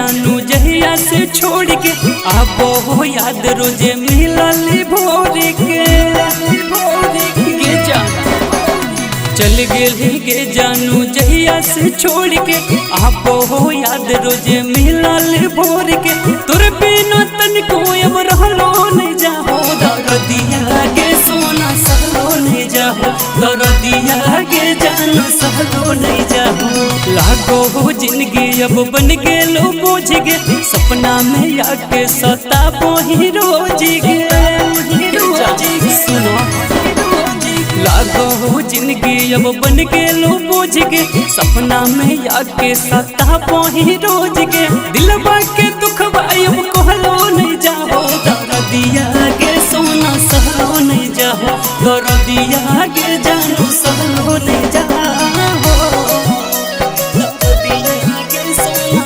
जानू जहिया से छोड़ के, आबो हो याद रोजे मिलल भोर के। गे जान चल गेली गे जानू जहिया से छोड़ के, आबो हो याद रोजे मिलल भोर के। तोर बिना तनिको अब रहलो नहीं जाहो, दरदिया गे सोना सहलो नहीं जाहो, दरदिया गे जानू सहलो नहीं जाहो। लागो हो जिंदगी अब बन गेलो बोझ गे, सपना में आके सताबो ही रोज गे। सुनो लागो हो जिंदगी अब बन गेलो बोझ गे, सपना में आके सताबो ही रोज गे। दिलवा के दुख अब कहलो नहीं जाहो, दरदिया गे सोना सहलो नहीं जाहो, दरदिया गे जानू सहलो नहीं जाहो। दरदिया गे सोना,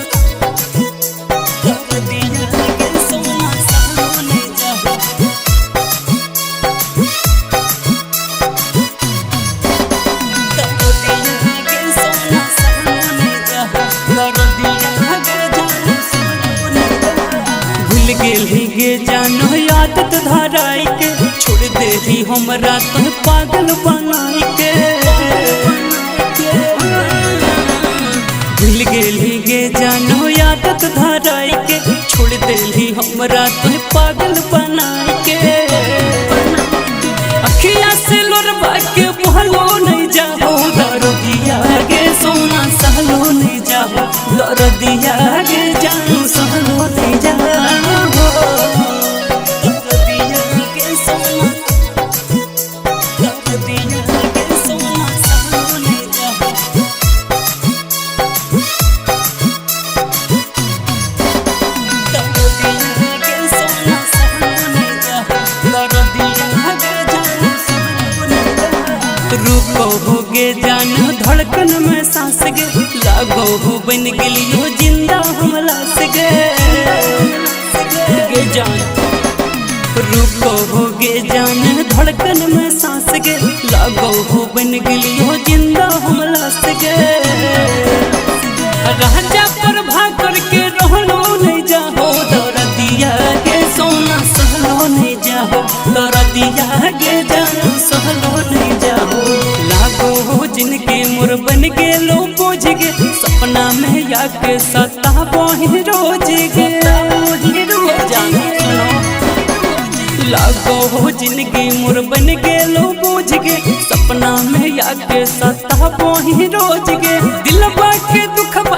दरदिया गे सोना सहलो नहीं जाहो। दरदिया गे सोना सहलो नहीं जाहो, दरदिया गे जानू सहलो नहीं जाहो। भूल गेली गे जानो आदत धराई के, छोड़ देही हमरा तो पागल बनाई के। भूल गेली गे जानो आदत धराई के, छोड़ देही हमरा तो पागल बनाई के। अखिया से लोरवा के बहलो नहीं जाहो, दरदिया गे सोना सहलो नहीं जाहो, दरदिया गे जानू सहलो नहीं जाहो। दरदिया गे सोना, दरदिया गे सोना सहलो नहीं जाहो। दरदिया गे सोना सहलो नहीं जाहो, दरदिया गे जानू सहलो नहीं जाहो। रुको हो गे जानो धड़कन में सांस गे, लागो हो बन गेलियो जिंदा हम लाश गे। गे जान रुको हो गे जान धड़कन में सांस गे, लागो हो बन गेलियो जिंदा हम लाश गे। राजा पर भाग करके रहलो नहीं जाहो, दरदिया गे सोना सहलो नहीं जाहो, दरदिया गे जानू सहलो नहीं जाहो। लागो हो जिनके मोर बन गेलो बोझ गे, सपना में आके सताबो ही रोज गे। लागो हो जिनकी मोर बन गेलो बोझ गे, सपना में आके सताबो ही रोज गे। दिलवा के दुख अब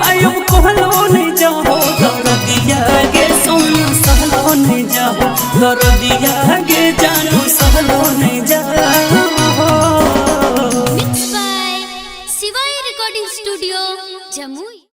कहलो नहीं जाहो, दरदिया गे सोना सहलो नहीं जाहो, दरदिया गे जानू सहलो नहीं जाहो। Mixed by Shivay Recording Studio, Jamui.